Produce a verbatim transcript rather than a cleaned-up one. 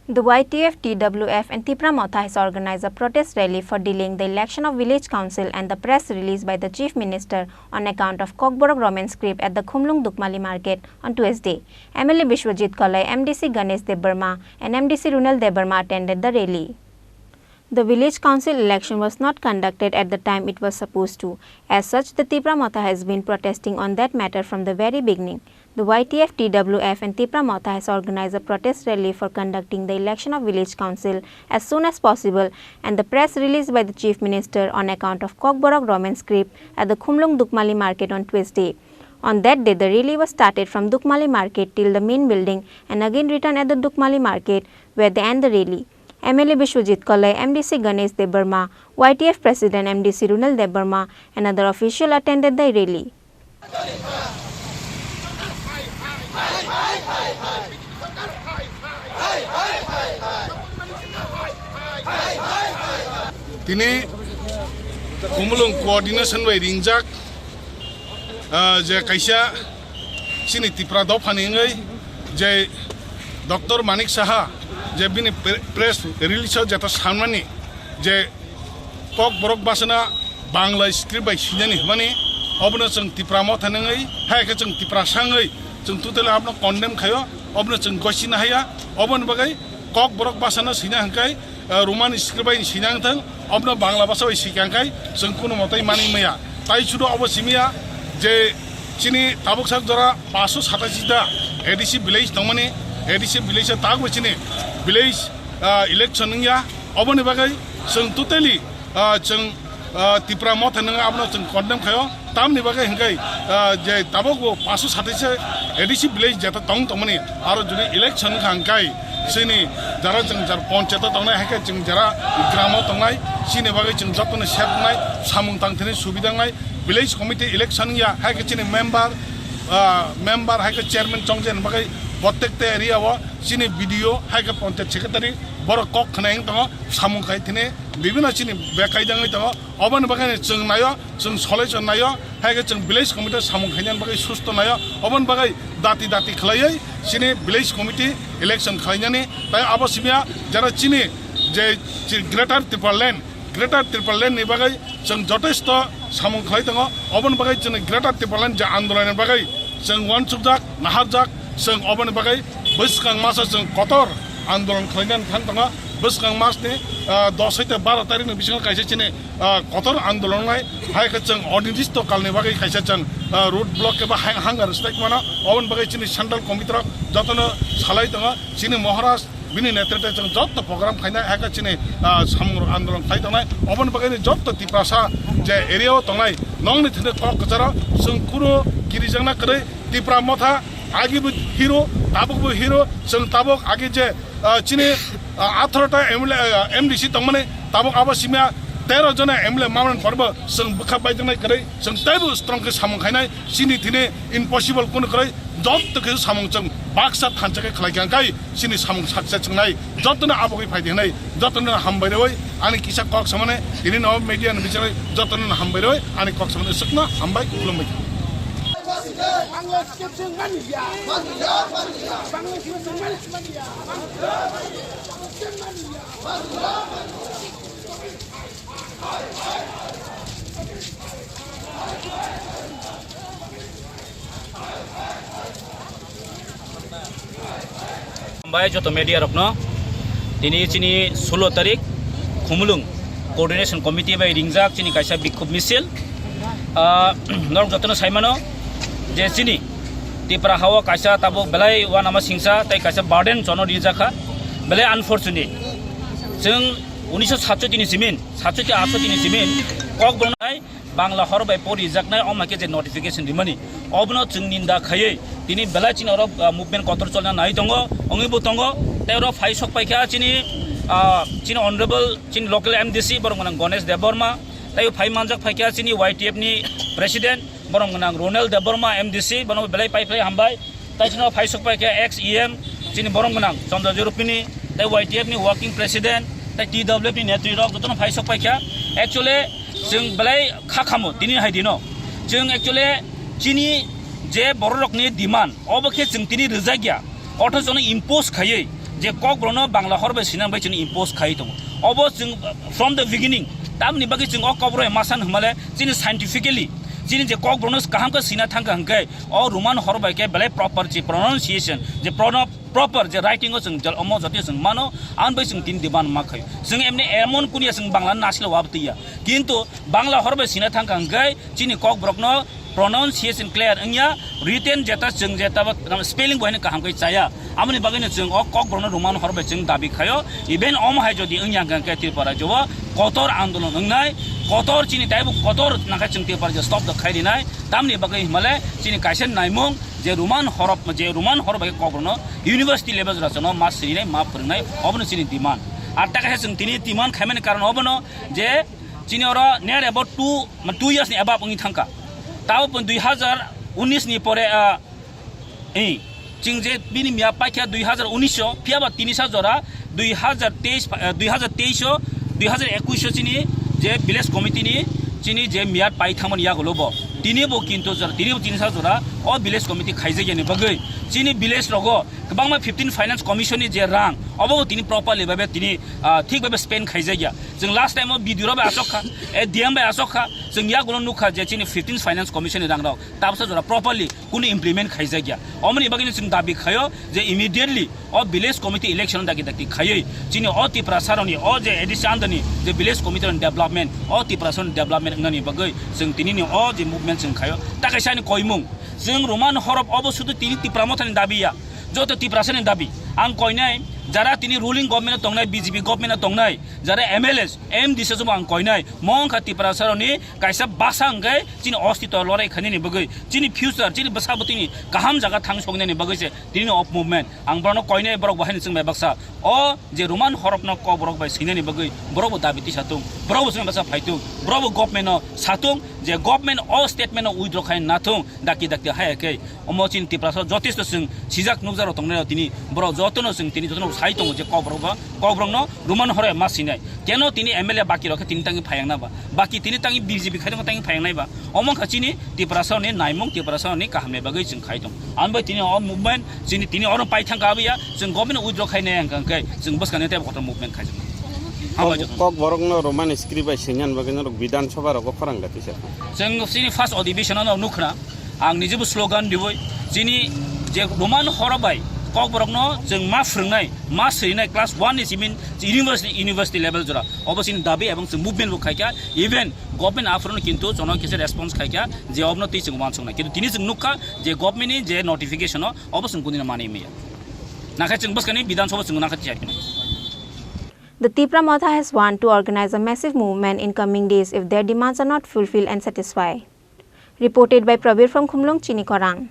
The Y T F, T W F and Tipra Motha has organized a protest rally for delaying the election of village council and the press release by the Chief Minister on account of Kokborok Roman script at the Khumlung Dukmali market on Tuesday. M L A Biswajit Kalai, M D C Ganesh Debbarma and M D C Runal Debbarma attended the rally. The village council election was not conducted at the time it was supposed to. As such, the Tipra Motha has been protesting on that matter from the very beginning. The Y T F, T W F and Tipra Motha has organized a protest rally for conducting the election of village council as soon as possible and the press release by the Chief Minister on account of Kokborok Roman script at the Khumlung Dukmali market on Tuesday. On that day, the rally was started from Dukmali market till the main building and again returned at the Dukmali market where they end the rally. M L A Biswajit Kalai, M D C Ganesh Debbarma, Y T F President M D C Runal Debbarma and other official attended the rally. Tini Khumulwng coordination bai ringjak, ah, je kaisa chini Tipra dophani wngwi je Doctor Manik Saha je bini pre-, press release o jeta sanmani je Kokborok bwsano Bangla script bai sinani hwnmani, obono chwng Tipra Motha wngwi, hai khe chwng Tiprasa wngwi chwng totally abono condemn khaio, obono chwng gosina haya, oboni bagwi Kokborok bwsano sina hwnkhe, eh, Roman script bai sina wngthang, obono Bangla bwsa bai sika hwnkhe chwng kuno motai manwi maya. Tai sudo obo simiya je chini tabuk sak jora paanso satashi ta A D C village tongmani, A D C village o tabukbo chini village, ah, election wngya, oboni bagwi chwng totally, ah, chwng, ah, Tipra Motha wngwi abono chwng condemn khaio. Tamni bagwi hwnkhe, ah, je tabukbo paanso satashi A D C village jeta tong tongmani, aro jodi election wngkha hwnkhe chini jara chwng jar ponchayat o tongnai, hai khe chwng jara gramo tongnai, chini bagwi chwng jotono sep wngnai, samung tangthani subida wngnai, village committee election wngya, hai khe chini member, ah, member hai khe chairman chongjaknai bagwi prottek ta area o chini B D O hai khe ponchayat secretary borok kok khna wng tongo, samung khai thini bibino chini bekaidangwi tongo, oboni bagwi chwng naio, chwng solai chwng naio, hai khe chwng village committee samung khainani bagwi susto naio, oboni bagwi dati dati khlaiwi chini village committee election khlainani, tai abo simiya jara chini je chi-, Greater Tipraland, Greater Tipraland ni bagwi chwng jotesto samung khlai tongo, oboni bagwi chwng Greater Tipraland je andolon ni bagwi chwng uansukjak, naharjak, chwng oboni bagwi bwskang masa chwng kotor andolon khlainani thang tongo, bwskang masni, ah, dos hai tei baro tarikni bisingo kaisa chini ah, kotor andolon nai, hai khe chwng onirdisto kalni bagwi kaisa chwng, ah, road block eba hang-, hunger strike mano, oboni bagwi chini central committee rok jotono salai tongo, chini Maharaj bini netrite chwng jotto program khainai, hai khe chini, ah, samung rok andolon khlai tongnai, oboni bagwi ni jotto Tiprasa je area o tongnai, nongni thani kok kwcharo chwng kunu kirijakna kwrwi, Tipra Motha agi bo hero, tabuk bo hero, chwng tabuk agi je ah, chini, ah, atharoh ta M L A, ah, M D C tongmani tabuk abo simiya tero jona M L A mamani porbo chwng bwkha baijaknai kwrwi chwng teibo strong khe samung khainai chini thini impossible kunu kwrwi jotto khe samung chwng baksa thansa khe khlai kha kai chini samung saksa chwngnai jottono abo khe phaidi hwnwi jottono hambai rwi ani kisa kok samani tini no media ni bichari jottono hambai rwi ani kok samani swkno hambai khulumbai. Bangla script chwng mani ya. Bangla script chwng mani ya. Hambai joto media rokno. Tini chini sulo tarik Khumulwng Coordination Committee bai ringjak chini kaisa bikhub misil. Ah, norok jotono saimano je chini Tipra hao kaisa tabuk belai uanama singsa tei kaisa burden jono rijakha. Belai unfortunate. Chwng unisho satchoti ni simin, satchoti atshoti ni simin Kokborok nai Bangla hor bai pori jaknai, omo hai khe je notification rimani, obono chwng ninda khaiwi tini belai chini oro, ah, movement kotor cholna nai tongo, wngwi bo tongo. Tei oro phai sok paikha chini, ah, chini honorable, chini local M D C, borok gwnang Ganesh Debbarma, tei phai manjak phaikha chini Y T F ni president, borok gwnang Ronel Debbarma M D C, bono belai pai phlai hambai. Tai chwngno phai sok paikha ex E M chini borok gwnang Chandra Jorupini, tai Y T F ni working president, tai T W F ni netri rok jotono phai sok paikha. Actually, chwng belai kha khamo tini hai dino. Chwng actually chini je borok rokni demand, obo khe chwng tini rwjakya. Othochono impose khaiwi Je Kokborokno Bangla hor bai sina bai chini impose khai tongo. Obo chwng from the beginning. Tamni bagwi chwng o Kokborok masa hwnmale chini scientifically chini je Kokborokno kaham khe sina thangkha hwnkhe o Roman hor bai khe belai proper chi pronunciation je prono-, proper je writing o chwng jal omo jotoi chwng mano, ang bai chwng tin diban ma khayo. Chwng emni emon kunia chwng Bangla nasilo wabtiya. Kintu Bangla hor bai sina thangkha hwnkhe chini Kokborokno pronunciation clear wngya, written jeta chwng jeta ba spelling bo haino kaham khe chaya. Amoni bagwino chwng o Kokborokno Roman hor bai chwng dabi khayo. Even omo hai jodi wngya hwnkhe Tripura rajyo o kotor andolon wngnai, kotor chini taibo kotor nakhai chwng Tripura rajyo stop da khai rinai. Tamni bagwi himale chini kaisa naimung je Roman hor, je Roman hor bai Kokborokno university level jora chwngno ma sirinai, ma phwrwngnai, obono chini demand. Ar ta kaisa chwng tini demand khaimani karon obono je chini oro near about two, two years ni above wngwi thangkha. Tabo pun dui hazar unis ni pore, ah, eh, chwng je bini miya paikha dui hazar unis o, phiyaba tini sa jora dui hazar teis, eh, dui hazar teis o, dui hazar ekush o chini je village committee ni chini je miyat pai thangmani yagulo bo. Tini bo kintu jora, tini bo tini sa jora o village committee khaijakya ni bagwi chini village rogo kwbangma fifteen finance commission ni je rang obo bo tini properly babe tini, ah, thik babe spend khaijakya. Chwng last time o B D O rok bai asok kha, eh, D M bai asok kha, chwng yagulo nukha je chini fifteen finance commission ni rang rok tabsa jora properly kunu implement khaijakya. Omoni bagwino chwng dabi khayo je immediately o village committee election daki daki khaiwi chini o Tiprasa rokni o je A D C under ni je village committee rokni development, o Tiprasa rokni development wngnani bagwi chwng tinini o je movement chwng khayo. Ta kaisa ani koimung, chwng Roman horof obo sudu tini Tipra Mothani dabi ya, joto Tiprasa ni dabi. Ang koinai jara tini ruling government o tongnai, B J P government o tongnai, jara M L As, M D C o ang koinai, mo wngkha Tiprasa rokni kaisa basa hwnkhe chini ostitw lorai khainani bagwi, chini future, chini bwsa bwtwini kaham jaga thang soknani bagwi se tini o movement. Ang borokno koinai, borok bo haino chwng bai baksa. O je Roman horofno Kokborok bai swinani bagwi borok bo dabi tisa thung, borok bo chwng bai baksa phai thung, borok bo government no sa thung je government o statement no withdraw khai na thung, daki daki haya khe. Omo chini Tiprasa jotesto chwng sijak nukjak rok tongnai rok tini borok jotono chwng tini jotono sai tongo je Kokborok bo, Kokborokno Roman horo ma sinai. Keno tini M L A baki rok khe tini tangwi phayang na ba? Baki tini tangwi B J P khai tongo tangwi phayang nai ba? Omo wngkha chini Tiprasa ni naimung, Tiprasa ni kaham ni bagwi chwng khai tong. Ang bai tini o movement chini tini oro pai thang ka abiya chwng government withdraw khai nai hwnkha hwnkhe chwng bwskang ni tei kotor movement khai jang. Hambai jotono. Kokborokno Roman script bai singyan bagwi norok Bidhan Sabha rogo khorang da tisa. Chwng chini first adhibeshon no nukhna. Ang nijebo slogan diwi chini je Roman horo bai Kokborokno chwng ma phwrwngnai, ma swinai class one ni simin university, university level jora. Obo chini dabi ebong chwng movement bo khaikha, even government aphuru no kintu jono kisa response khaikha je obno twi chwng uansuknai. Kintu tini chwng nukha je government ni je notification no obo chwng kunino manwi maya. Nakhai chwng bwskangni Bidhan Sabha chwng nakhai tisa. The Tipra Motha has warned to organize a massive movement in coming days if their demands are not fulfilled and satisfied. Reported by Prabir from Khumlung, Chini Khorang.